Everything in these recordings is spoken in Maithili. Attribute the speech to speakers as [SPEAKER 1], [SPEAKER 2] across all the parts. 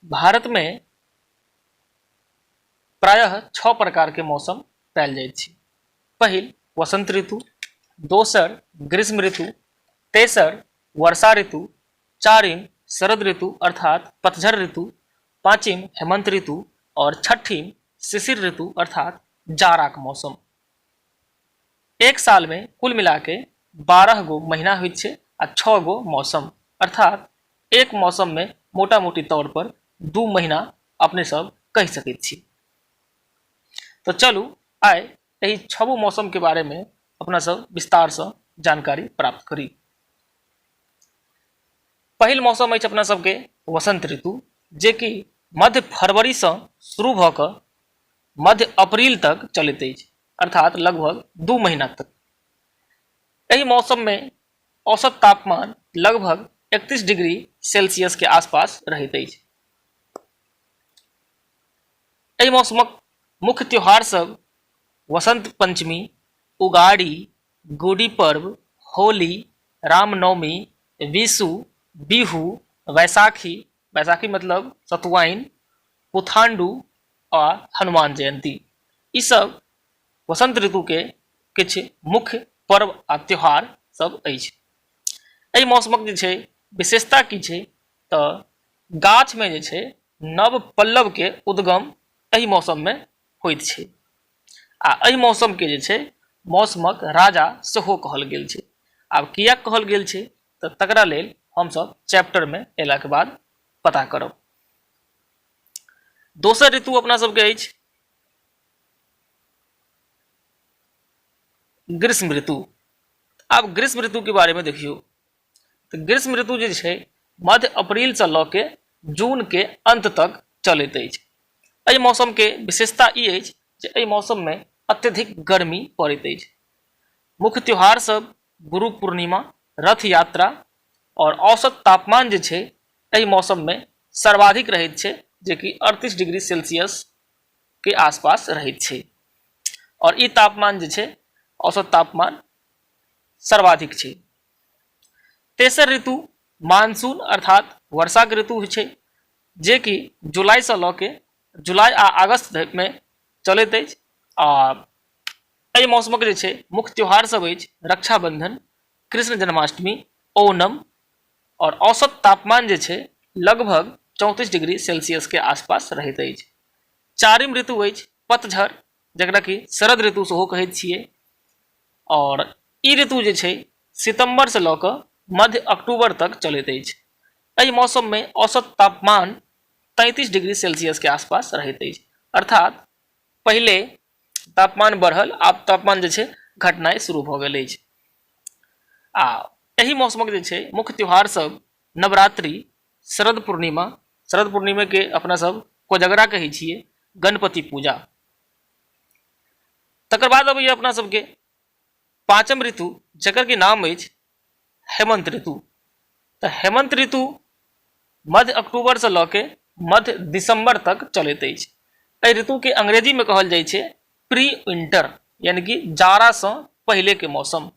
[SPEAKER 1] भारतमे प्रायः 6 प्रकारके मौसम पायल जाइत छै। पहिल वसंत ऋतु, दोसर ग्रीष्म ऋतु, तेसर वर्षा ऋतु, चारिम शरद ऋतु अर्थात पतझड़ ऋतु, पाँचिम हेमंत ऋतु और छठिम शिशिर ऋतु अर्थात जाड़ाक मौसम। एक साल में कुल मिला के 12 गो महीना होइत छै आ 6 गो मौसम, अर्थात एक मौसम में मोटा मोटी तौर पर 2 महीना अपने सब कहि सकैत छी। तो चलू आइ एहि 6 मौसम के बारे में अपना सब विस्तार से जानकारी प्राप्त करी। पहिल मौसम अछि अपना सबके वसंत ऋतु, जे कि मध्य फरवरी से शुरू भऽ कऽ मध्य अप्रैल तक चलैत अछि, अर्थात लगभग 2 महीना तक। एहि मौसम में औसत तापमान लगभग 31 डिग्री सेल्सियस के आसपास रहैत अछि। एहि मौसमक मुख्य त्योहार सब वसंत पंचमी, उगाड़ी, गुड़ी पर्व, होली, रामनवमी, विशु, बिहू, वैसाखी, वैसाखी मतलब सतुआइन, पुथांडू आ हनुमान जयंती, ई सब वसंत ऋतु के किछु मुख्य पर्व आ त्योहार सब अछि। एहि मौसमक जे छै विशेषता की छै तऽ गाछमे जे छै नव पल्लवके उद्गम एहि मौसममे होइत छै आ एहि मौसमके जे छै मौसमक राजा सेहो कहल गेल छै। आब किएक कहल गेल छै तऽ तकरा लेल हमसब चैप्टरमे अयलाके बाद पता करब। दोसर ऋतु अपना सबके अछि ग्रीष्म ऋतु। आब ग्रीष्म ऋतु के बारे में देखियौ तऽ ग्रीष्म ऋतु जे छै मध्य अप्रैल से लऽ के जून के अंत तक चलैत अछि। एहि मौसम के विशेषता ई अछि जे एहि मौसम में अत्यधिक गर्मी पड़ैत अछि। मुख्य त्योहार सब गुरु पूर्णिमा, रथ यात्रा और औसत तापमान जे छै एहि मौसम में सर्वाधिक रहैत छै, जेकि 38 डिग्री सेल्सियस के आसपास रहैत छै और ई तापमान जे छै औसत तापमान सर्वाधिक छै। तेसर ऋतु मानसून अर्थात वर्षाक ऋतु होइ छै, जेकि जुलाईसँ लऽ के जुलाई आ अगस्त मे चलैत अछि। आ एहि मौसमक जे छै मुख्य त्योहार सब अछि रक्षाबंधन, कृष्ण जन्माष्टमी, ओणम और औसत तापमान जे छै लगभग 34 डिग्री सेल्सियस के आसपास रहैत अछि। चारिम ऋतु अछि पतझड़, जकरा कि शरद ऋतु सेहो कहैत छियै और ई ऋतु जे छै सितम्बर से लऽ कऽ मध्य अक्टूबर तक चलैत अछि। एहि मौसम में औसत तापमान 33 डिग्री सेल्सियस के आसपास रहैत अछि, अर्थात पहिले तापमान बढ़ल, आब तापमान जे छै घटनाइ शुरू भऽ गेल अछि। आ एहि मौसमक जे छै मुख्य त्योहार सब नवरात्रि, शरद पूर्णिमा, शरद पूर्णिमा के अपना सब कोजगरा कहै छियै, गणपति पूजा। तकर बाद अबैया अपना सबके पाँचम ऋतु, जकर कि नाम अछि हेमंत ऋतु। तऽ हेमंत ऋतु मध्य अक्टूबर से लऽ के मध्य दिसंबर तक चलैत अछि। एहि ऋतु के अंग्रेजी में कहल जाइ छै प्री विंटर, यानी कि जाड़ा से पहले के मौसम,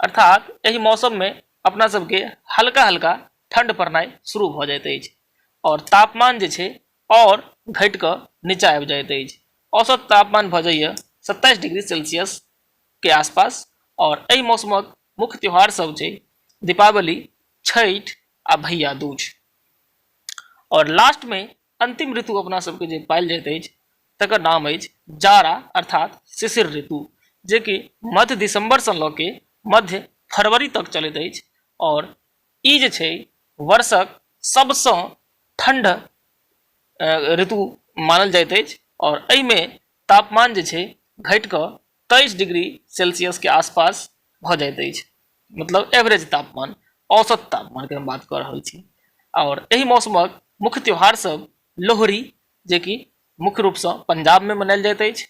[SPEAKER 1] अर्थात एहि मौसम में अपना सबके हल्का हल्का ठंड पड़नाइ शुरू भऽ जाइत अछि और तापमान जे छै और घटि कऽ नीचा आबि जाइत अछि। औसत तापमान भऽ जाइए 27 डिग्री सेल्सियस के आसपास और एहि मौसमक मुख्य त्योहार सब छै दीपावली, छठि आ भैया दूज। और लास्ट में अंतिम ऋतु अपना सबके जे पायल जाइत अछि तकर नाम अछि जाड़ा अर्थात शिशिर ऋतु, जेकि मध्य दिसंबर से लऽ के मध्य फरवरी तक चलैत अछि और ई जे छै वर्षक सबसँ ठंड ऋतु मानल जाइत अछि और एहिमे तापमान जे छै घटि कऽ 23 डिग्री सेल्सियस के आसपास भऽ जाइत अछि, मतलब एवरेज तापमान, औसत तापमान के हम बात कऽ रहल छी। और एहि मौसमक मुख्य त्योहार सब लोहड़ी, जेकि मुख्य रूपसँ पंजाबमे मनायल जाइत अछि,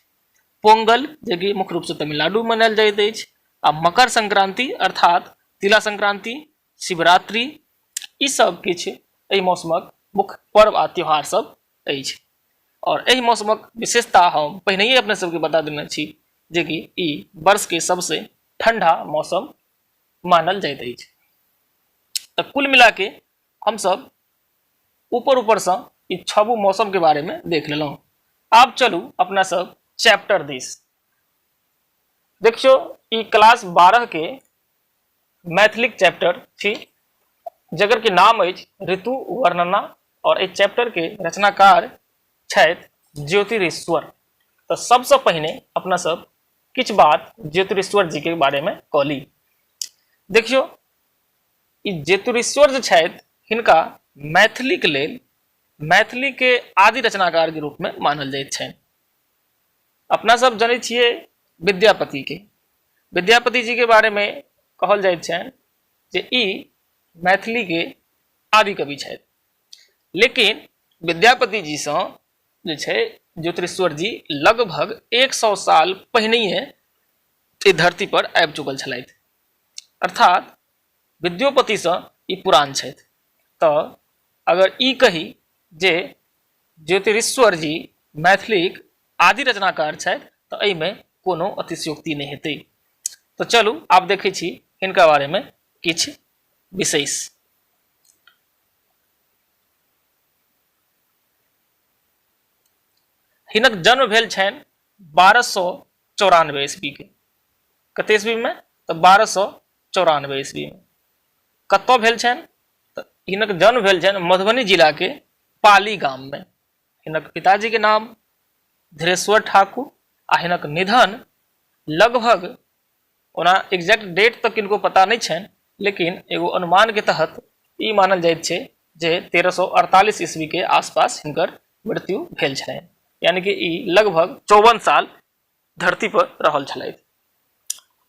[SPEAKER 1] पोंगल, जेकि मुख्य रूपसँ तमिलनाडुमे मनायल जाइत अछि, आ मकर संक्रांति अर्थात तिला संक्रांति, शिवरात्रि, ई सब किछु एहि मौसमक मुख्य पर्व आ त्योहार सब अछि। और एहि मौसमक विशेषता हम पहिनहिए अपने सबके बता देने छी जेकि ई वर्षके सबसे ठंडा मौसम मानल जाइत अछि। तऽ कुल मिलाके हमसब ऊपर ऊपरसँ ई छबो मौसम के बारे में देख लेलहुँ। आब चलू अपना सब चैप्टर दिस। देखियौ, ई क्लास 12 के मैथिलीक चैप्टर छी, जकर के नाम अछि ऋतु वर्णना, और एहि चैप्टर के रचनाकार छथि ज्योतिरीश्वर। तऽ सबसँ पहिने अपना सब किछु बात ज्योतिरीश्वर जी के बारे में कऽ ली। देखियौ, ई ज्योतिरीश्वर जे छथि हिनका मैथिलीक लेल मैथिली के आदि रचनाकार के रूप में मानल जाइत छनि। अपना सब जनै छियै विद्यापति के। विद्यापति जी के बारे में कहल जाइत छनि जे ई मैथिली के आदि कवि छथि, लेकिन विद्यापति जी सँ जे छै ज्योतिरीश्वर जी लगभग 100 साल पहिनहिए एहि धरती पर आबि चुकल छलथि, अर्थात विद्योपतिसँ ई पुरान छथि। तऽ अगर ई कही जे ज्योतिरीश्वर जी मैथिलीक आदि रचनाकार छथि तऽ एहिमे कोनो अतिशयोक्ति नहि हेतै। तऽ चलू आब देखै छी हिनका बारेमे किछु विशेष। हिनक जन्म भेल छनि 1294 ईस्वी के। कते ईस्वीमे? तऽ 1294 ईस्वीमे। कतऽ भेल छनि? तऽ हिनक जन्म भेल छनि मधुबनी जिलाके पाली गाममे। हिनक पिताजीके नाम धीरेश्वर ठाकुर आ हिनक निधन लगभग, ओना एग्जैक्ट डेट तऽ किनको पता नहि छनि, लेकिन एगो अनुमानके तहत ई मानल जाइत छै जे 1348 ईस्वीके आसपास हिनकर मृत्यु भेल छलनि, यानी कि ई लगभग 54 साल धरती पर रहल छलथि।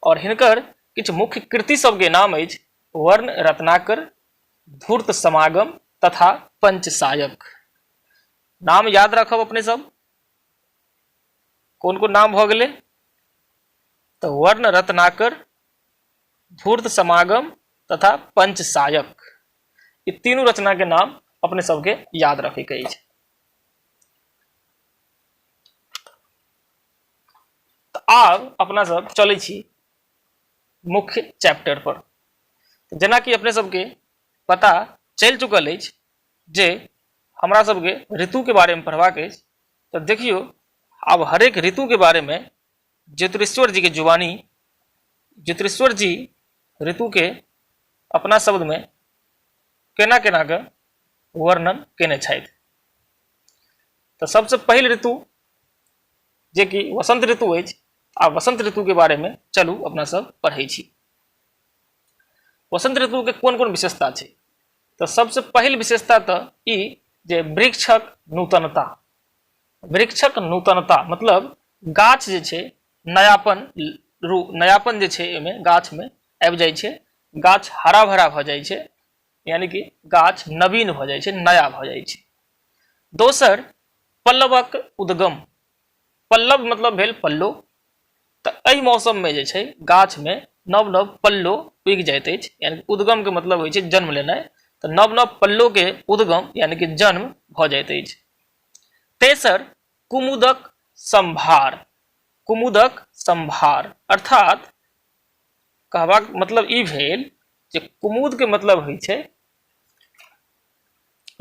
[SPEAKER 1] और हिनकर किछु मुख्य कृति सबके नाम अछि वर्ण रत्नाकर, धूर्त समागम तथा पंचसायक। नाम याद राखब अपने सब, कोन कोन नाम भऽ गेलै? तऽ वर्ण रत्नाकर, धूर्त समागम तथा पंचसायक, ई तीनू रचना के नाम अपने सबके याद रखे के अछि। तऽ आब अपना सब चलै छी मुख्य चैप्टर पर। जेनाकि अपने सबके पता चलि चुकल अछि जे हमरा सबके ऋतुके बारेमे पढ़बाक अछि, तऽ देखियौ आब हरेक ऋतुके बारेमे ज्योतिरीश्वर जीके जुबानी, ज्योतिरीश्वर जी ऋतुके अपना शब्दमे केना केना कऽ वर्णन केने छथि। तऽ सबसँ पहिल ऋतु जेकि वसंत ऋतु अछि, आ वसंत ऋतुके बारेमे चलू अपना सब पढ़ै छी। वसंत ऋतुके कोन कोन विशेषता छै? तऽ सबसँ पहिल विशेषता तऽ ई जे वृक्षक नूतनता। वृक्षक नूतनता मतलब गाछ जे छै नयापन रू नयापन जे छै एहिमे गाछमे आबि जाइ छै, गाछ हरा भरा भऽ जाइ छै, यानी कि गाछ नवीन भऽ जाइ छै, नया भऽ जाइ छै। दोसर, पल्लवक उद्गम। पल्लव मतलब भेल पल्लो। तऽ एहि मौसममे जे छै गाछमे नव नव पल्लो उगि जाइत अछि, यानी उद्गमके मतलब होइ छै जन्म लेनाइ, तऽ नव नव पल्लोके उद्गम यानी कि जन्म भऽ जाइत अछि। तेसर, कुमुदक संभार। कुमुदक संभार अर्थात कहबाक मतलब ई भेल जे कुमुदके मतलब होइ छै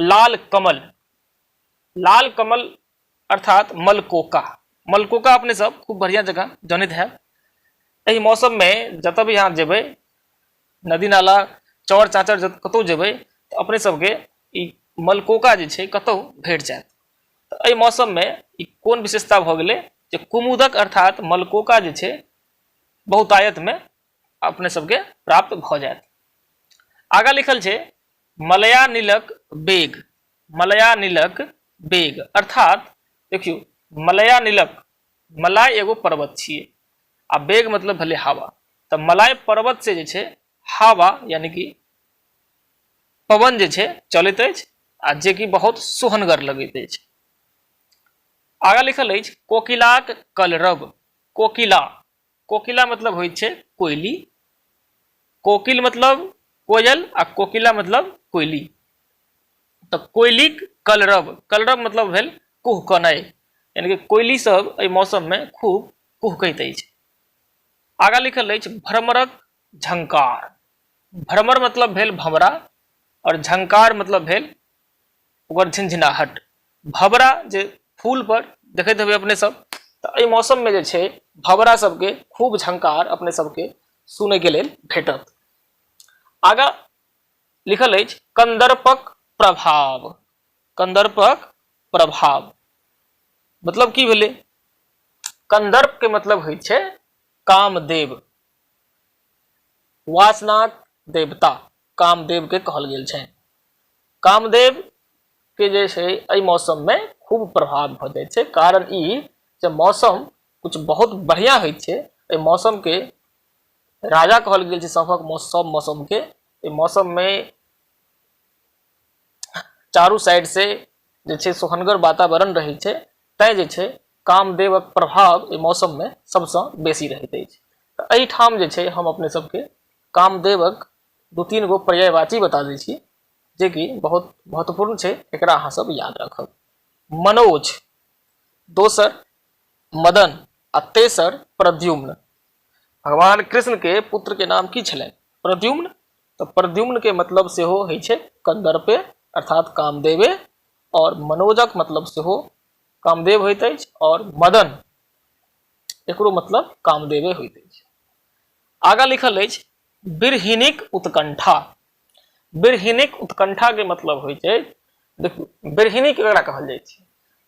[SPEAKER 1] लाल कमल। लाल कमल अर्थात मलकोका। मलकोका अपने सब खूब बढ़िया जकाँ जनैत हैब। एहि मौसममे जतऽ भी अहाँ जेबै, नदी नाला चौर चाँचर जत कतहु जेबै तऽ अपने सबके ई मलकोका जे छै कतहु भेट जायत। तऽ एहि मौसममे ई कोन विशेषता भऽ गेलै जे कुमुदक अर्थात मलकोका जे छै बहुतायतमे अपने सबके प्राप्त भऽ जायत। आगाँ लिखल छै मलयानिलक बेग। मलयानिलक बेग अर्थात देखियौ मलयानिलक, मलाय एगो पर्वत छियै आ बेग मतलब भेलै हवा, तऽ मलाय पर्वत से जे छै हवा यानी कि पवन जे छै चलैत अछि आ जेकि बहुत सोहनगर लगैत अछि। आगाँ लिखल अछि कोकिलाक कलरव। कोकिला, कोकिला मतलब होइ छै कोयली, कोकिल मतलब कोयल आ कोकिला मतलब कोयली। तऽ कोयलीक कलरव, कलरव मतलब भेल कुहकनाइ, यानी कि कोयली सब एहि मौसममे खूब कुहकैत अछि। आगाँ लिखल अछि भ्रमरक झंकार। भ्रमर मतलब भेल भमरा और झंकार मतलब भेल ओकर झिनझिनाहट। भबरा जे फूल पर देखैत हेबै अपने सब, तऽ एहि मौसममे जे छै भबरा सबके खूब झंकार अपने सबके सुनैके लेल भेटत। आगाँ लिखल अछि कंदर्पक प्रभाव। कंदर्पक प्रभाव मतलब की भेलै? कंदर्प के मतलब होइ छै कामदेव, वासनाक देवता कामदेव के कहल गेल छै। कामदेव के जे छै एहि मौसम में खूब प्रभाव भऽ जाइ छै। कारण ई जे मौसम कुछ बहुत बढ़िया होइ छै। एहि मौसम के राजा कहल गेल छै सभक सब मौसम के। एहि मौसम में चारू साइड से जे छै सोहनगर वातावरण रहै छै, तैं जे छै कामदेवक प्रभाव एहि मौसममे सबसँ बेसी रहैत अछि। तऽ एहिठाम जे छै हम अपने सबके कामदेवक 2-3 गो पर्यायवाची बता दै छी जेकि बहुत महत्वपूर्ण छै, एकरा अहाँ सब याद राखब। मनोज, दोसर मदन आ तेसर प्रद्युम्न। भगवान कृष्ण के पुत्र के नाम की छलनि? प्रद्युम्न। तऽ प्रद्युम्न के मतलब सेहो होइ छै कंदर्पे अर्थात कामदेवे, और मनोजक मतलब सेहो कामदेव होइत अछि, और मदन एकरो मतलब कामदेवे होइत अछि। आगा लिखल अछि बिरहिणीक उत्कंठा। बिरहिणीक उत्कंठा के मतलब होइ छै, देखियौ बिरहिणी केकरा कहल जाइ छै?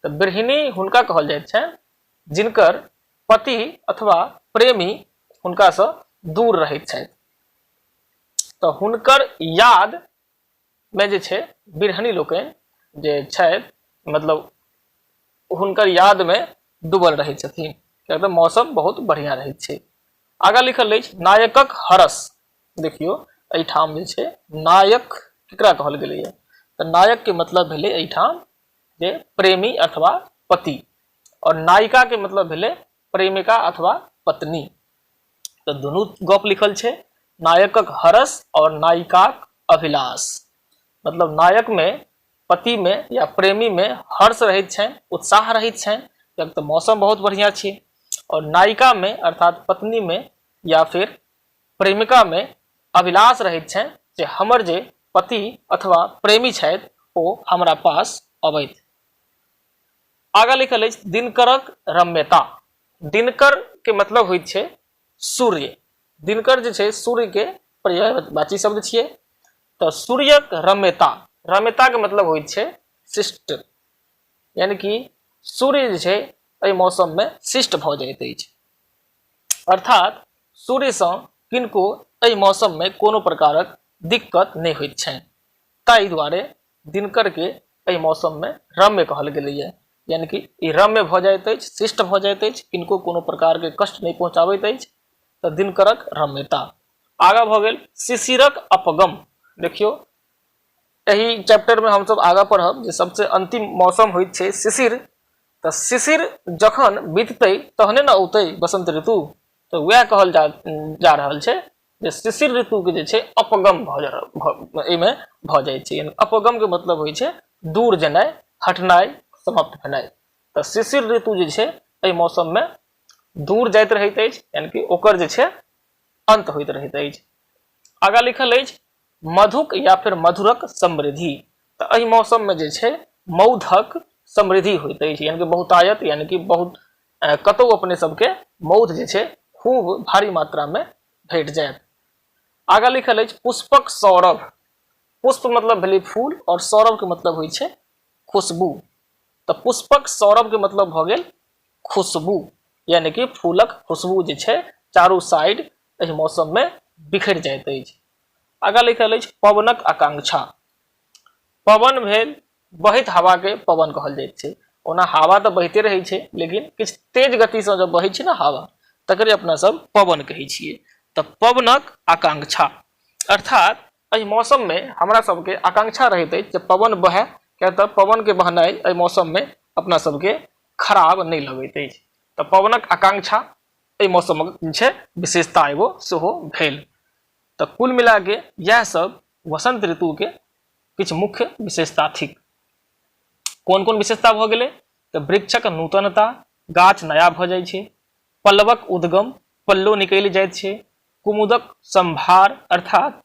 [SPEAKER 1] तऽ बिरहिणी हुनका कहल जाइत छनि जिनकर पति अथवा प्रेमी हुनकासँ दूर रहैत छथि, तऽ हुनकर याद मे जे छै बिरहनी लोकनि जे छथि मतलब हुनकर याद मे डूबल रहै छथिन, किएक तऽ मौसम बहुत बढ़िआँ रहैत छै। आगाँ लिखल अछि नायकक हरस। देखियौ एहिठाम जे छै नायक केकरा कहल गेलैए? तऽ नायक के मतलब भेलै एहिठाम जे प्रेमी अथवा पति, और नायिका के मतलब भेलै प्रेमिका अथवा पत्नी। तऽ दुनू गप लिखल छै, नायकक हरस और नायिकाक अभिलाष। मतलब नायक में, पति में या प्रेमी में हर्ष रहैत छनि, उत्साह रहैत छनि, किएक तऽ मौसम बहुत बढ़िया छै, और नायिका में अर्थात पत्नी में या फिर प्रेमिका में अभिलाष रहैत छनि जे हमर जे पति अथवा प्रेमी छथि ओ हमरा पास अबैत। आगाँ लिखल अछि दिनकरक रम्यता। दिनकर के मतलब होइत छै सूर्य। दिनकर जे छै सूर्य के पर्यायवाची शब्द छियै। तऽ सूर्यक रम्यता, रम्यता के मतलब होइत छै शिष्ट, यानी कि सूर्य जे छै एहि मौसम में शिष्ट भऽ जाइत अछि, अर्थात सूर्यसँ किनको एहि मौसम में कोनो प्रकारक दिक्कत नहि होइत छनि। ताहि दुआरे दिनकर के एहि मौसम में रम्य कहल गेलैए, यानी कि ई रम्य भऽ जाइत अछि, शिष्ट भऽ जाइत अछि, किनको कोनो प्रकार के कष्ट नहि पहुँचाबैत अछि, तऽ दिनकरक रम्यता। आगाँ भऽ गेल शिशिरक अपगम। देखियौ एहि चैप्टर में हमसब आगाँ पढ़ब जे सबसे अंतिम मौसम होइत छै शिशिर। तऽ शिशिर जखन बीततै तहने ने औतै बसंत ऋतु, तऽ वएह कहल जा रहल छै जे शिशिर ऋतु के जे छै अपगम भऽ एहिमे भऽ जाइ छै। यानी अपगम के मतलब होइ छै दूर जेनाइ, हटनाइ, समाप्त भेनाइ। तऽ शिशिर ऋतु जे छै एहि मौसम में दूर जाइत रहैत अछि, यानी कि ओकर जे छै अंत होइत रहैत अछि। आगाँ लिखल अछि मधुक या फिर मधुरक समृद्धि। तऽ एहि मौसम में जे छै मौधक समृद्धि होइत अछि, यानी कि बहुतायत, यानी कि बहुत कतौ अपने सबके मौध जे छै खूब भारी मात्रा में भेट जायत। आगाँ लिखल अछि पुष्पक सौरभ। पुष्प मतलब भेलै फूल और सौरभ के मतलब होइ छै खुशबू। तऽ पुष्पक सौरभ के मतलब भऽ गेल खुशबू, यानी कि फूलक खुशबू जे छै चारू साइड एहि मौसम में बिखरि जाइत अछि। आगाँ लिखल अछि पवनक आकांक्षा। पवन भेल बहैत हवा के पवन कहल जाइत छै। ओना हवा तऽ बहिते रहै छै, लेकिन किछु तेज गतिसँ जब बहै छै ने हवा, तकरे अपना सब पवन कहै छियै। तऽ पवनक आकांक्षा अर्थात एहि मौसममे हमरा सबके आकांक्षा रहैत अछि जे पवन बहै, किया तऽ पवनके बहनाइ एहि मौसममे अपना सबके खराब नहि लगैत अछि। तऽ पवनक आकांक्षा एहि मौसमक जे छै विशेषता एगो सेहो भेल। तऽ कुल मिलाके इएह सब वसंत ऋतुके किछु मुख्य विशेषता थिक। कोन कोन विशेषता भऽ गेलै? तऽ वृक्षक नूतनता, गाछ नया भऽ जाइ छै, पल्लवक उद्गम, पल्लो निकलि जाइत छै, कुमुदक संभार अर्थात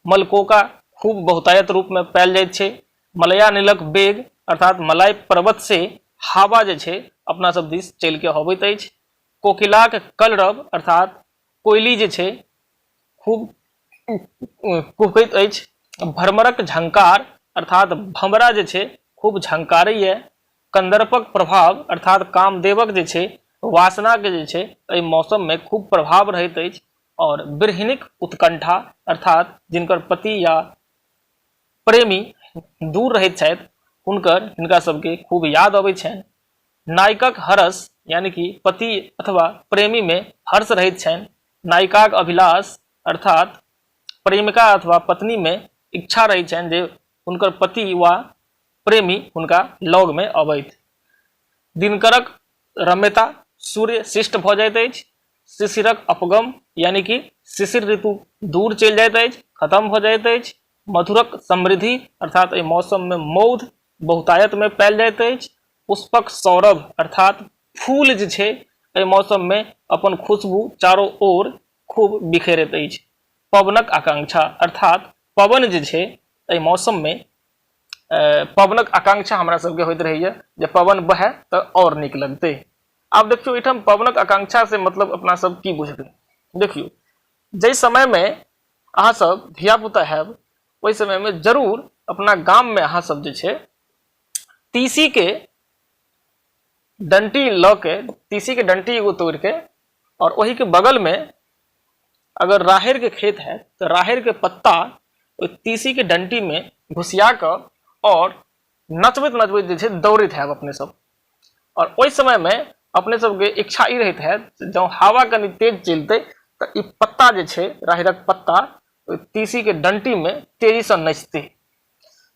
[SPEAKER 1] मलकोका खूब बहुतायत रूपमे पायल जाइत छै, मलयानिलक वेग अर्थात मलाय पर्वत से हवा जे छै अपना सब दिस चलि के अबैत अछि। कोकिलाक कलरव अर्थात कोयली जे छै खूब कुहकैत अछि। भ्रमरक झंकार अर्थात भमरा जे छै खूब झंकारैए। कन्दर्पक प्रभाव अर्थात कामदेवक जे छै वासनाके जे छै एहि मौसममे खूब प्रभाव रहैत अछि। आओर गृहिणीक उत्कंठा अर्थात जिनकर पति या प्रेमी दूर रहैत छथि हुनकर हिनका सबके खूब याद अबै छनि। नायकक हर्ष यानी कि पति अथवा प्रेमीमे हर्ष रहैत छनि। नायिकाक अभिलाष अर्थात प्रेमिका अथवा पत्नीमे इच्छा रहैत छनि जे हुनकर पति वा प्रेमी हुनका लगमे अबैत। दिनकरक रम्यता सूर्य शिष्ट भऽ जाइत अछि। शिशिरक अपगम यानी कि शिशिर ऋतु दूर चलि जाइत अछि, खत्म भऽ जाइत अछि। मधुरक समृद्धि अर्थात एहि मौसममे मौध बहुतायतमे पायल जाइत अछि। पुष्पक सौरभ अर्थात फूल जे छै एहि मौसममे अपन खुशबू चारो ओर खूब बिखेरैत अछि। पवनक आकांक्षा अर्थात पवन जे छै एहि मौसममे पवनक आकांक्षा हमरा सबके होइत रहैया जे पवन बहै तऽ आओर नीक लगतै। आब देखियौ एहिठाम पवनक आकांक्षा से मतलब अपना सब की बुझबै। देखियौ जाहि समयमे अहाँ सब धियापुता हैब ओहि समयमे जरूर अपना गाममे अहाँ सब जे छै तीसीके डंटी लऽ के तीसीके डंटी एगो तोड़िके आओर ओहिके बगलमे अगर राहड़िके खेत है तऽ राहड़िके पत्ता ओहि तीसीके डंटीमे घुसिया कऽ आओर नचबैत नचबैत जे छै दौड़ैत हैब अपने सब। आओर ओहि समयमे अपने सबके इच्छा ई रहैत हैत जँ हवा कनि तेज चलतै तऽ ई पत्ता जे छै राहड़िक पत्ता ओहि तीसीके डंटीमे तेजीसँ नचतै।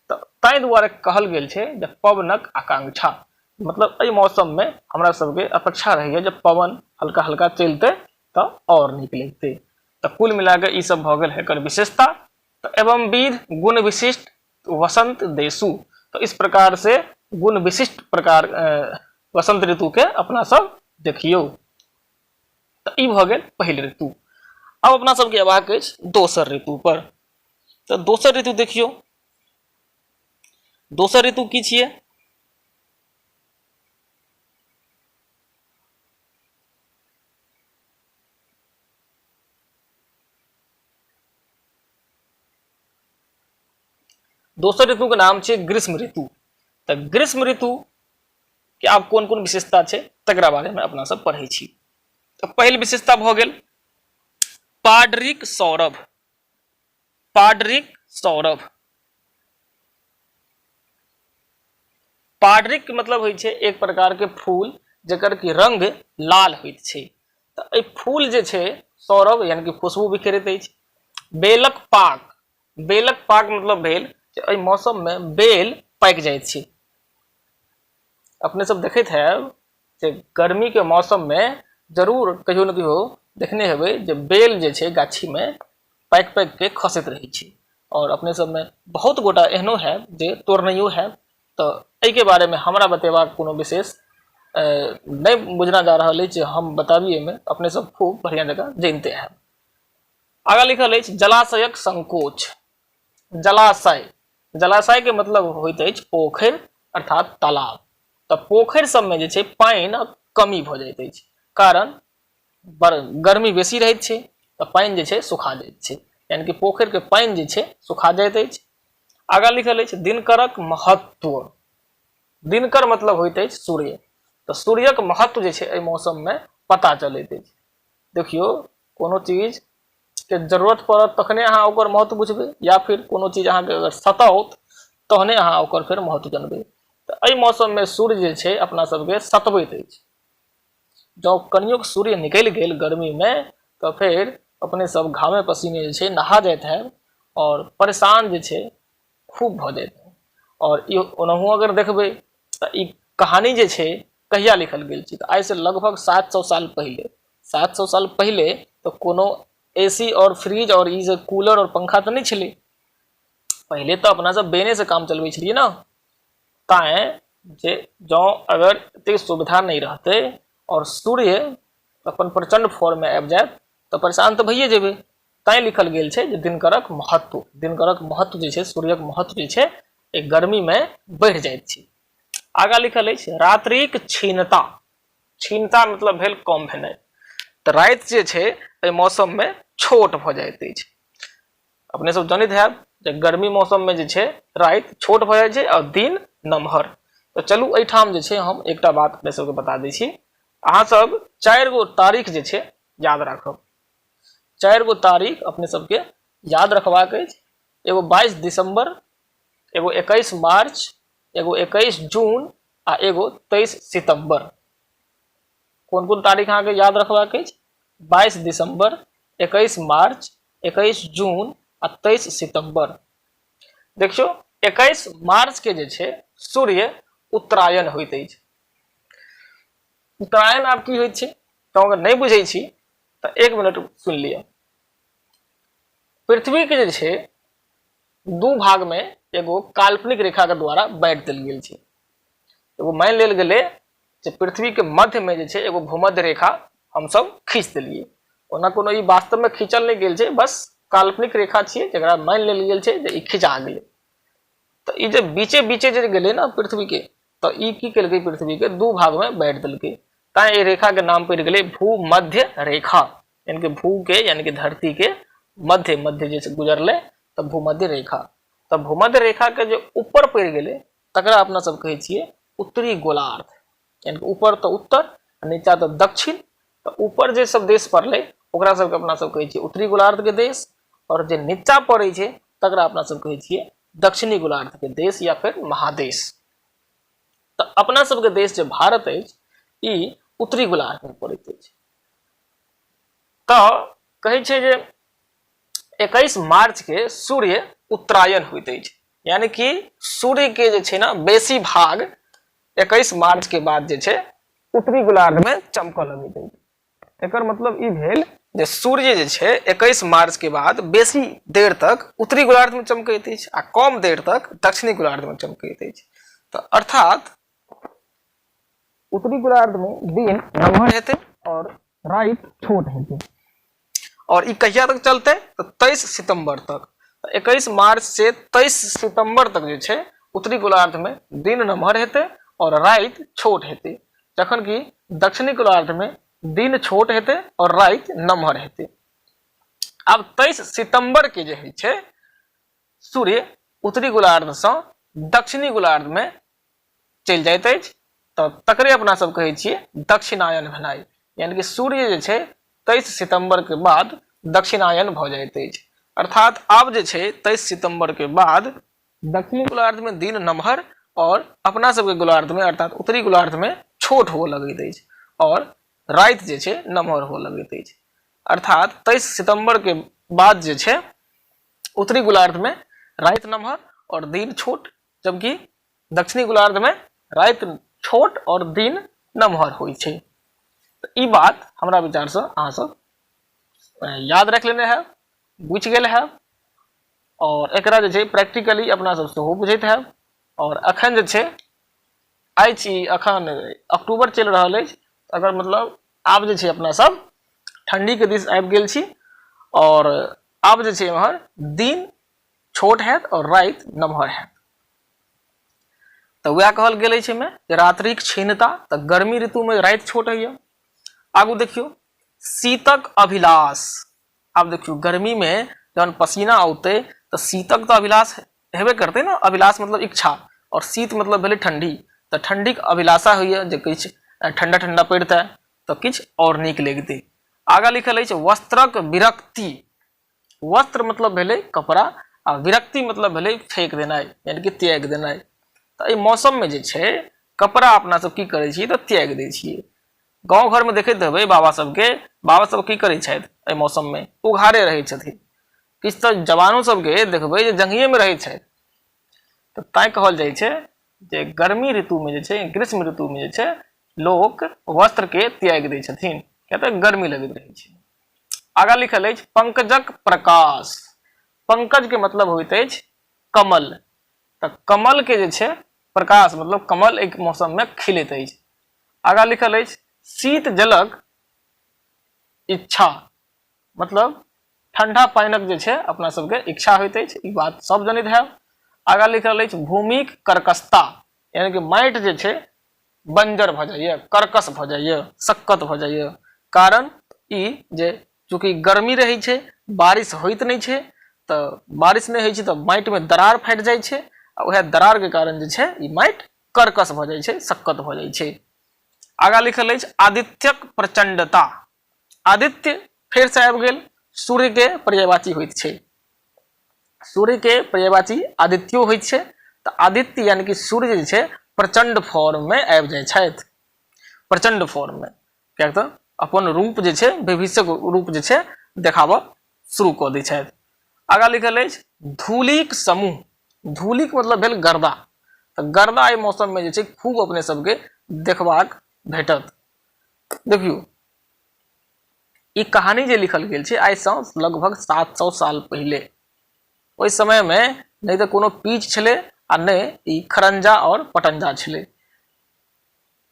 [SPEAKER 1] तऽ ताहि दुआरे कहल गेल छै जे पवनक आकांक्षा मतलब एहि मौसममे हमरा सबके अपेक्षा रहैया जे पवन हल्का हल्का चलतै तऽ आओर नीक लगतै। तऽ कुल मिलाकऽ ई सब भऽ गेल एकर विशेषता। तऽ एवं विध गुण विशिष्ट वसंत देशु, तो इस प्रकार से गुण विशिष्ट प्रकार वसंत ऋतु के अपना सब देखियौ। तऽ ई भऽ गेल पहिल ऋतु। आब अपना सबके अयबाक अछि दोसर ऋतु पर। तऽ दोसर ऋतु देखियौ, दोसर ऋतु की छियै? दोसर ऋतु के नाम छै ग्रीष्म ऋतु। तऽ ग्रीष्म ऋतु के आब कोन कोन विशेषता छै तकरा बारे में अपना सब पढ़ै छी। तऽ पहिल विशेषता भऽ गेल पाडरिक सौरभ। पाडरिक सौरभ, पाडरिक मतलब होइ छै एक प्रकार के फूल जकर कि रंग लाल होइत छै। तऽ एहि फूल जे छै सौरभ यानी कि खुशबू बिखेरैत अछि। बेलक पाक, बेलक पाक मतलब भेल जे एहि मौसममे बेल पाकि जाइत छै। अपने सब देखैत हैब जे गर्मीके मौसममे जरूर कहियो ने कहियो देखने हेबै जे बेल जे छै गाछीमे पाकि पाकि के खसैत रहै छै। आओर अपने सबमे बहुत गोटा एहनो हैब जे तोड़नैयो हैब। तऽ एहिके बारेमे हमरा बतेबाक कोनो विशेष नहि बुझना जा रहल अछि जे हम बताबी एहिमे, अपने सब खूब बढ़िआँ जकाँ जनिते हैब। आगाँ लिखल अछि जलाशयक संकोच। जलाशय, जलाशयके मतलब होइत अछि पोखरि अर्थात तालाब। तऽ पोखरि सबमे जे छै पानि कमी भऽ जाइत अछि, कारण बड़ गर्मी बेसी रहैत छै तऽ पानि जे छै सुखा जाइत छै, यानि कि पोखरिके पानि जे छै सुखा जाइत अछि। आगाँ लिखल अछि दिनकरक महत्व। दिनकर मतलब होइत अछि सूर्य। तऽ सूर्यक महत्व जे छै एहि मौसममे पता चलैत अछि। देखियौ कोनो चीज के जरूरत पड़त तखने अहाँ ओकर महत्व बुझबै, या फिर कोनो चीज अहाँके अगर सताओत तहने अहाँ ओकर फेर महत्व जनबै। तऽ एहि मौसममे सूर्य जे छै अपना सबके सतबैत अछि। जँ कनियोक सूर्य निकलि गेल गर्मीमे तऽ फेर अपने सब घामे पसीने जे छै नहा जाइत हैब आओर परेशान जे छै खूब भऽ जाइत हैब। आओर ई ओनाहु अगर देखबै तऽ ई कहानी जे छै कहिया लिखल गेल छै तऽ आइसँ लगभग 700 साल पहिले। 700 साल पहिले तऽ कोनो ए सी आओर फ्रिज आओर ई जे कूलर आओर पंखा तऽ नहि छलै। पहिले तऽ अपना सब बेनेसँ काम चलबै छलियै ने। तैँ जे जँ अगर एतेक सुविधा नहि रहतै आओर सूर्य अपन प्रचण्ड फॉर्ममे आबि जायत तऽ परेशान तऽ भइए जेबै। तैँ लिखल गेल छै जे दिनकरक महत्व, दिनकरक महत्व जे छै सूर्यक महत्व जे छै एहि गर्मीमे बढ़ि जाइत छै। आगाँ लिखल अछि रात्रिक क्षीणता। क्षीणता मतलब भेल कम भेनाइ। तऽ राति जे छै एहि मौसममे छोट भऽ जाइत अछि। अपने सब जनैत हैब जे गर्मी मौसममे जे छै राति छोट भऽ जाइ छै आओर दिन नमहर। तऽ चलू एहिठाम जे छै हम एकटा बात अपने सबके बता दै छी। अहाँ सब 4 गो तारीख जे छै याद राखब। 4 गो तारीख अपने सबके याद रखबाक अछि। एगो 22 दिसंबर, एगो 21 मार्च, एगो 21 जून आ एगो 23 सितंबर। कोन कोन तारीख अहाँके याद रखबाक अछि? 22 दिसंबर, 21 मार्च, 21 जून आ 23 सितंबर। देखियौ 21 मार्च के जे छै सूर्य उत्तरायण होइत अछि। उत्तरायण आब की होइत छै तऽ अगर नहि बुझै छी तऽ 1 मिनट सुनि लिअ। पृथ्वी के जे छै 2 भाग में एगो काल्पनिक रेखा के द्वारा बांटि देल गेल छै। एगो मानि लेल गेलै जे पृथ्वी के मध्य में जे छै एगो भूमध्य रेखा हमसब खींच देलियै। ओना कोनो ई वास्तव में खींचल नहि गेल छै, बस काल्पनिक रेखा छियै जकरा मानि लेल गेल छै जे ई खिंचा गेलै। तऽ ई जे बीचे बीचे जे गेलै ने पृथ्वी के, तऽ ई की केलकै पृथ्वी के 2 भाग में बांटि देलकै। तैं एहि रेखा के नाम पड़ि गेलै भूमध्य रेखा, यानी कि भू के यानी कि धरती के मध्य मध्य जे गुजरलै तऽ भूमध्य रेखा। तऽ भूमध्य रेखा के जे ऊपर पड़ि गेलै तकरा अपना सब कहै छियै उत्तरी गोलार्ध, यानी कि ऊपर तऽ उत्तर आ नीचा तऽ दक्षिण। तऽ ऊपर जे सब देश पड़लै ओकरा सबके अपना सब कहै छियै उत्तरी गोलार्ध के देश, और जे नीचा पड़ै छै तकरा अपना सब कहै छियै दक्षिणी गोलार्ध के देश या फिर महादेश। तऽ अपना सबके देश जे भारत अछि ई उत्तरी गोलार्ध में पड़ैत अछि। तऽ कहै छै जे 21 मार्च के सूर्य उत्तरायण होइत अछि, यानी कि सूर्य के जे छै ने बेसी भाग 21 मार्च के बाद जे छै उत्तरी गोलार्ध में चमकऽ लगैत अछि। एकर मतलब ई भेल जे सूर्य जे छै 21 मार्च के बाद बेसी देर तक उत्तरी गोलार्ध में चमकैत अछि आ कम देर तक दक्षिणी गोलार्ध में चमकैत अछि। तऽ अर्थात उत्तरी गोलार्ध में दिन नमहर हेतै और राति छोट हेतै। और ई कहिया तक चलतै? तऽ 23 सितंबर तक। तऽ 21 मार्च से 23 सितंबर तक जे छै उत्तरी गोलार्ध में दिन नमहर हेतै और राति छोट हेतै, जखन कि दक्षिणी गोलार्ध में दिन छोट हेतै और राति नमहर हेतै। आब 23 सितंबर के जे होइ छै सूर्य उत्तरी गोलार्ध सँ दक्षिणी गोलार्ध में चलि जाइत अछि, तऽ तकरे अपना सब कहै छियै दक्षिणायन भेनाइ, यानी कि सूर्य जे छै 23 सितंबर के बाद दक्षिणायन भऽ जाइत अछि। अर्थात आब जे छै 23 सितंबर के बाद दक्षिणी गोलार्ध में दिन नमहर और अपना सबके गोलार्ध में अर्थात उत्तरी गोलार्ध में छोट हुअ लगैत अछि और राति जे छै नमहर हुअ लगैत अछि। अर्थात 23 सितंबर के बाद जे छै उत्तरी गोलार्ध में राति नमहर और दिन छोट, जबकि दक्षिणी गोलार्ध में राति छोट और दिन नमहर होइ छै। तऽ ई बात हमरा विचार से अहाँ सब याद रख लेने हैब, बुझि गेल हैब और एकरा जे छै प्रैक्टिकली अपना सब सेहो बुझैत हैब। और अखन जे छै आइ छी, अखन अक्टूबर चलि रहल अछि, अगर मतलब आब जे छै अपना सब ठंडी के दिस आबि गेल छी और आब जे छै एम्हर दिन छोट हैत और राति नमहर हैत। तऽ वएह कहल गेल अछि एहिमे जे रात्रिक क्षीणता, तऽ गर्मी ऋतुमे राति छोट होइए। आगू देखियौ शीतक अभिलाष। आब देखियौ गर्मीमे जहन पसीना औतै तऽ शीतक तऽ अभिलाष हेबे करतै ने। अभिलाष मतलब इच्छा और शीत मतलब भेलै ठंडी। तऽ ठंडीके अभिलाषा होइए जे किछु ठंडा ठंडा पड़ितै तऽ किछु आओर नीक लगितै। आगाँ लिखल अछि वस्त्रक विरक्ति। वस्त्र मतलब भेलै कपड़ा आ विरक्ति मतलब भेलै फेंक देनाइ, यानी कि त्यागि देनाइ। तऽ एहि मौसममे जे छै कपड़ा अपना सब की करै छियै तऽ त्यागि दै छियै। गाँव घरमे देखैत हेबै बाबा सबके, बाबा सब की करै छथि एहि मौसममे उघारे रहै छथिन। किछु तऽ जवानो सबके देखबै जे जंघियेमे रहै छथि। तऽ तैं कहल जाइ छै जे गर्मी ऋतुमे जे छै, ग्रीष्म ऋतुमे जे छै लोक वस्त्रके त्यागि दै छथिन, किया तऽ गर्मी लगैत रहै छै। आगाँ लिखल अछि पंकजक प्रकाश। पंकज के मतलब होइत अछि कमल। तऽ कमल के जे छै प्रकाश मतलब कमल एक मौसम में खिलैत अछि। आगाँ लिखल अछि शीत जलक इच्छा, मतलब ठंडा पानिक जे छै अपना सबके इच्छा होइत अछि, ई बात सब जनैत हैब। आगाँ लिखल अछि भूमिक कर्कशता। यानी कि माटि जे छै बंजर भऽ जाइए, कर्कश भऽ जाइए, सक्कत भऽ जाइए। कारण ई जे चूँकि गर्मी रहै छै, बारिश होइत नहि छै, तऽ बारिश नहि होइ छै तऽ माटिमे दरार फाटि जाइ छै आ उएह दरारके कारण जे छै ई माटि कर्कश भऽ जाइ छै, सक्कत भऽ जाइ छै। आगाँ लिखल अछि आदित्यक प्रचंडता। आदित्य फेरसँ आबि गेल, सूर्यके पर्यायवाची होइत छै। सूर्यके पर्यायवाची आदित्यो होइत छै, तऽ आदित्य यानी कि सूर्य जे छै प्रचंड फॉर्ममे आबि जाइ छथि, प्रचंड फॉर्ममे, किएक तऽ अपन रूप जे छै विभीषक रूप जे छै देखाबऽ शुरू कऽ दै छथि। आगाँ लिखल अछि धूलिक समूह। धूलिक मतलब भेल गर्दा, तऽ गर्दा एहि मौसममे जे छै खूब अपने सबके देखबाक भेटत। देखियौ ई कहानी जे लिखल गेल छै आइसँ लगभग 700 साल पहिले, ओहि समयमे नहि तऽ कोनो पीच छलै आ नहि ई खरंजा आओर पटंजा छलै।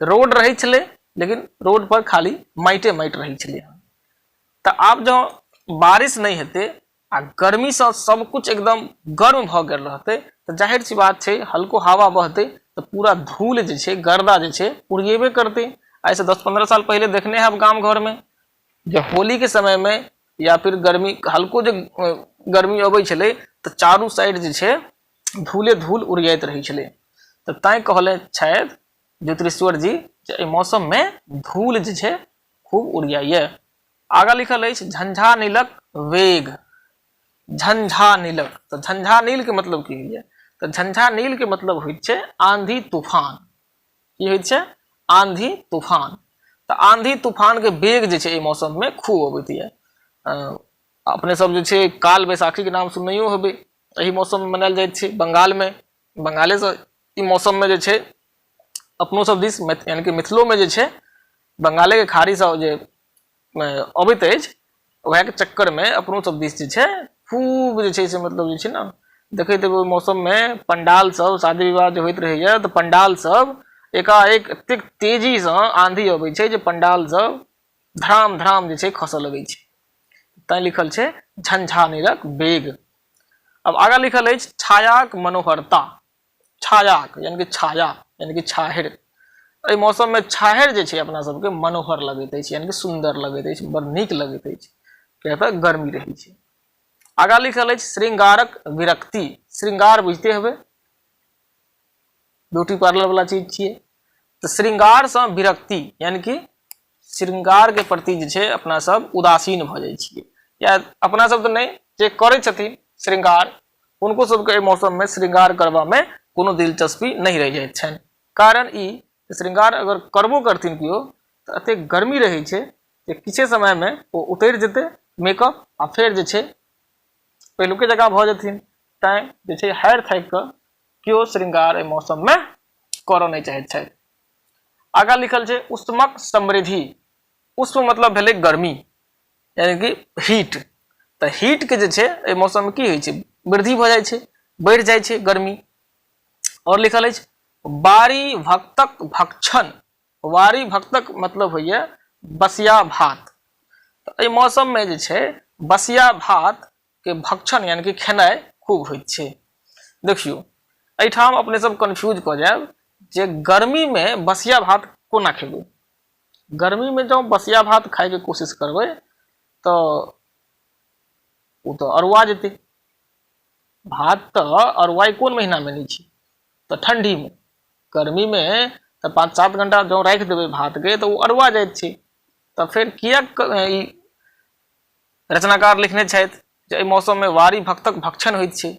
[SPEAKER 1] रोड रहै छलै लेकिन रोड पर खाली माटिए माटि रहै छलै। तऽ आब जँ बारिश नहि हेतै आ गर्मीसँ सब कुछ एकदम गर्म भऽ गेल रहतै तऽ जाहिर सी बात छै हल्को हवा बहतै तऽ पूरा धूल जे छै गर्दा जे छै उड़िएबे करतै। आइसँ 10-15 साल पहिले देखने हैब गाम घरमे जे होलीके समयमे या फिर गर्मी हल्को जे गर्मी अबै छलै तऽ चारू साइड जे छै धूले धूल उड़ियाइत रहै छलै। तऽ तैँ कहले छथि ज्योतिरीश्वर जी जे एहि मौसममे धूल जे छै खूब उड़ियाइए। आगाँ लिखल अछि झंझानीलक वेग। झंझानीलक, तऽ झंझानीलके मतलब की होइए? तऽ झंझानीलके मतलब होइत छै आंधी तूफान। की होइत छै? आंधी तूफान। तऽ आंधी तूफानके वेग जे छै एहि मौसममे खूब अबैत यऽ। अपने सब जे छै काल बैसाखीके नाम सुननैयो हेबै, एहि मौसममे मनायल जाइत छै बंगालमे। बंगालेसँ ई मौसममे जे छै अपनो सब दिस यानी कि मिथिलोमे जे छै बंगालेके खाड़ीसँ जे अबैत अछि वएहके चक्करमे अपनो सब दिस जे छै खूब जे छै से मतलब जे छै ने देखैत हेबै ओहि मौसममे पंडाल सब शादी विवाह जे होइत रहैया तऽ पंडाल सब एकाएक एतेक तेजीसँ आंधी अबै छै जे पंडाल सब धड़ाम धड़ाम जे छै खसऽ लगै छै। तैं लिखल छै झंझानिरक वेग। अब आगाँ लिखल अछि छायाक मनोहरता। छायाक यानी कि छाया यानी कि छाहरि। एहि मौसममे छाहरि जे छै अपना सबके मनोहर लगैत अछि, यानी कि सुन्दर लगैत अछि, बड़ नीक लगैत अछि, किया तऽ गर्मी रहै छै। आगाँ लिखल अछि श्रृंगारक विरक्ति। श्रृंगार बुझिते हेबै, ब्यूटी पार्लर वाला चीज छियै। तऽ श्रृंगारसँ विरक्ति यानी कि श्रृंगारके प्रति जे छै अपना सब उदासीन भऽ जाइ छियै, या अपना सब तऽ नहि, जे करै छथिन श्रृंगार हुनको सबके एहि मौसममे श्रृंगार करबामे कोनो दिलचस्पी नहि रहि जाइत छनि। कारण ई श्रृंगार अगर करबो करथिन केओ तऽ एतेक गर्मी रहै छै जे किछे समयमे ओ उतरि जेतै मेकअप आ फेर जे छै पहिलुके जकाँ भऽ जेथिन। तैँ जे छै हारि थाकि कऽ केओ श्रृंगार एहि मौसममे करऽ नहि चाहैत छथि। आगाँ लिखल छै उष्मक समृद्धि। उष्म मतलब भेलै गर्मी यानी कि हीट। तऽ हीटके जे छै एहि मौसममे की होइ छै, वृद्धि भऽ जाइ छै, बढ़ि जाइ छै गर्मी। आओर लिखल अछि बारी भक्तक भक्षण। वारी भक्तक मतलब होइए बसिया भात। तऽ एहि मौसममे जे छै बसिया भात के भक्षण यानी कि खेनाइ खूब होइत छै। देखियौ एहिठाम अपने सब कन्फ्यूज कऽ जायब जे गर्मीमे बसिया भात कोना खेबै। गर्मीमे जँ बसिया भात खायके कोशिश करबै तऽ ओ तऽ अरुआ जेतै। भात तऽ अरुआइ कोन महीनामे नहि छै, तऽ ठण्डीमे। गर्मीमे तऽ 5-7 घंटा जँ राखि देबै भातके तऽ ओ अरुआ जाइत छै। तऽ फेर किएक ई रचनाकार लिखने छथि जे एहि मौसममे वारी भक्तक भक्षण होइत छै?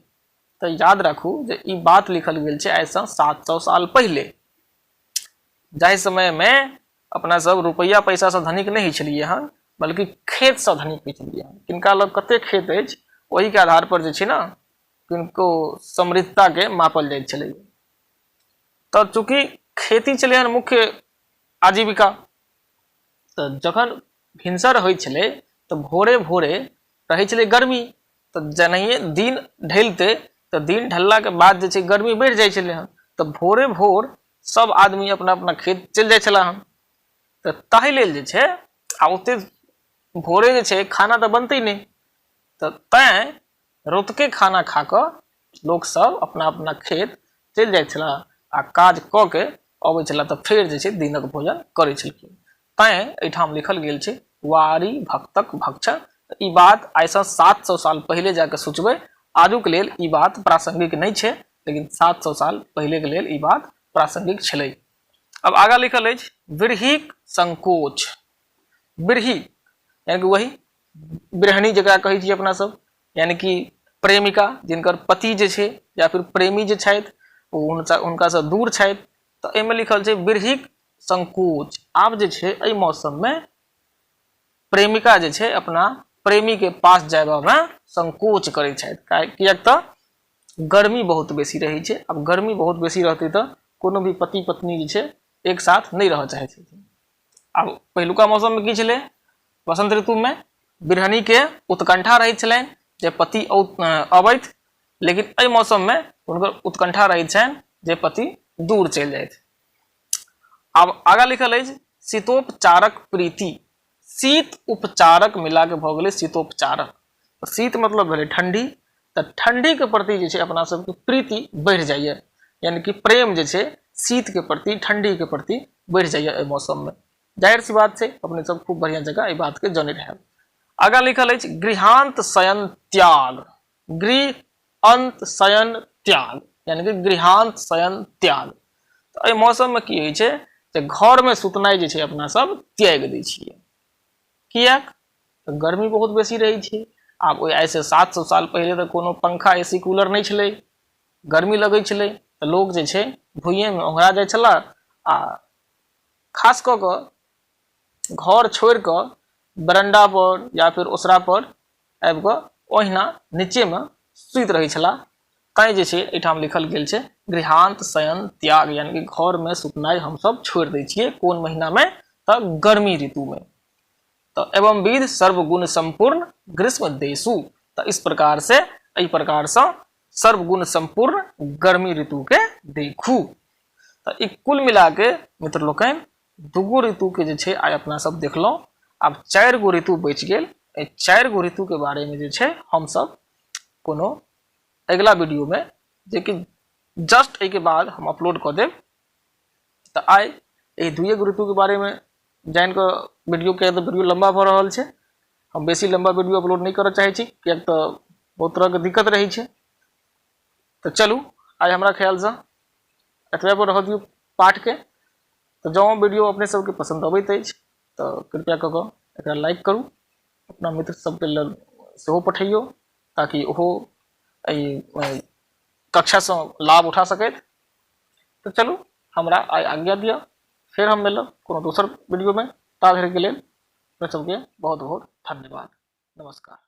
[SPEAKER 1] तऽ याद राखू जे ई बात लिखल गेल छै आइसँ 700 साल पहिले, जाहि समयमे अपना सब रुपैआ पैसासँ धनिक नहि होइ छलियै हन, बल्कि खेतसँ धनिक होइ छलियै हन। किनका लग कते खेत अछि ओहिके आधार पर जे छै ने किनको समृद्धताके मापल जाइत छलै। तऽ चूँकि खेती छलै हन मुख्य आजीविका, तऽ जखन भिनसर होइ छलै तऽ भोरे भोरे रहै छलै गर्मी, तऽ जेनाहिए दिन ढलितै तऽ दिन ढललाके बाद जे छै गर्मी बढ़ि जाइ छलै हँ, तऽ भोरे भोर सब आदमी अपना अपना खेत चलि जाइ छलै हँ। तऽ ताहि लेल जे छै आ ओते भोरे जे छै खाना तऽ बनतै नहि, तऽ तैँ रतुके खाना खा कऽ लोकसभ अपना अपना खेत चलि जाइत छलाह आ आ काज कऽ के अबै छलाह तऽ फेर जे छै दिनक भोजन करै छलखिन। तैं एहिठाम लिखल गेल छै वारी भक्तक भक्षण। ई बात आइसँ 700 साल पहिले जाके सोचबै, आजुक लेल ई बात प्रासंगिक नहि छै, लेकिन 700 साल पहिलेके लेल ई बात प्रासंगिक छलै। अब आगा लिखल अछि विरहीक संकोच। विरही यानी कि वही विरहणी जकरा कहै छी अपना सब, यानी कि प्रेमिका जिनकर पति जे छै या फिर प्रेमी जे छथि ओ हुनकासँ दूर छथि। तऽ एहिमे लिखल छै विरहीक संकोच। आब जे छै एहि मौसममे प्रेमिका जे छै अपना प्रेमी के पास जायबामे संकोच करै छथि, किएक तऽ गर्मी बहुत बेसी रहै छै। आब गर्मी बहुत बेसी रहतै तऽ कोनो भी पति पत्नी जे छै एक साथ नहि रहऽ चाहै छथिन। आब पहिलुका मौसममे की छलै, वसंत ऋतुमे बिरहनीके उत्कंठा रहैत छलनि जे पति अबैत, लेकिन एहि मौसममे हुनकर उत्कंठा रहैत छनि जे पति दूर चलि जाथि। आब आगा लिखल अछि शीतोपचारक प्रीति। शीत उपचारक मिला के भऽ गेलै शीतोपचारक। शीत मतलब भेलै ठंडी, तऽ ठंडी के प्रति जे छै अपना सबके प्रीति बढ़ि जाइए, यानी कि प्रेम जे छै शीत के प्रति, ठंडी के प्रति बढ़ि जाइए एहि मौसममे। जाहिर सी बात छै, अपने सब खूब बढ़िआँ जकाँ एहि बातके जनैत हैब। आगाँ लिखल अछि गृहांत शयन त्याग। गृह अंत शयन त्याग यानी कि गृहांत शयन त्याग। तऽ एहि मौसममे की होइ छै जे घरमे सुतनाइ जे छै अपना सब त्यागि दै छियै। किएक तऽ गर्मी बहुत बेसी रहै छै। आब ओहि आइसँ 700 साल पहिले तऽ कोनो पंखा ए सी कूलर नहि छलै, गर्मी लगै छलै तऽ लोक जे छै भुइयेमे ओंघरा जाइ छलाह आ खास कऽ कऽ घर छोड़ि कऽ बरंडा पर या फिर ओसरा पर आबि कऽ ओहिना नीचेमे सुति रहै छलाह। तैँ जे छै एहिठाम लिखल गेल छै गृहांत शयन त्याग, यानी कि घरमे सुतनाइ हमसब छोड़ि दै छियै। कोन महीनामे? तऽ गर्मी ऋतुमे। तऽ एवं विध सर्वगुण संपूर्ण ग्रीष्म देशु। तऽ इस प्रकार से एहि प्रकारसँ सर्वगुण संपूर्ण गर्मी ऋतुके देखू। तऽ ई कुल मिला के मित्र लोकनि दूगो ऋतु के जे छै आइ अपना सब देखलहुँ। आब 4 गो ऋतु बचि गेल। एहि 4 गो ऋतु के बारे में जे छै हमसब कोनो अगिला वीडियो में, जे कि जस्ट एहिके बाद हम अपलोड कऽ देब। तऽ आइ एहि दुइए गो ऋतु के बारे में जानि कऽ वीडियो के तऽ वीडियो लम्बा भऽ रहल छै। हम बेसी लम्बा वीडियो अपलोड नहि करऽ चाहै छी, किएक तऽ बहुत तरहके दिक्कत रहै छै। तऽ चलू आइ हमरा ख्यालसँ एतबे पर रहऽ दियौ पाठके। तऽ जँ वीडियो अपने सबके पसन्द अबैत अछि तऽ कृपया कऽ कऽ एकरा लाइक करू, अपना मित्र सबके लग सेहो पठैयौ ताकि ओहो एहि कक्षासँ लाभ उठा सकथि। तऽ चलू हमरा आइ आज्ञा दिअ, फेर हम मिलब कोनो दोसर वीडियोमे। ता धरिके लेल अपने सबके बहुत बहुत धन्यवाद। नमस्कार।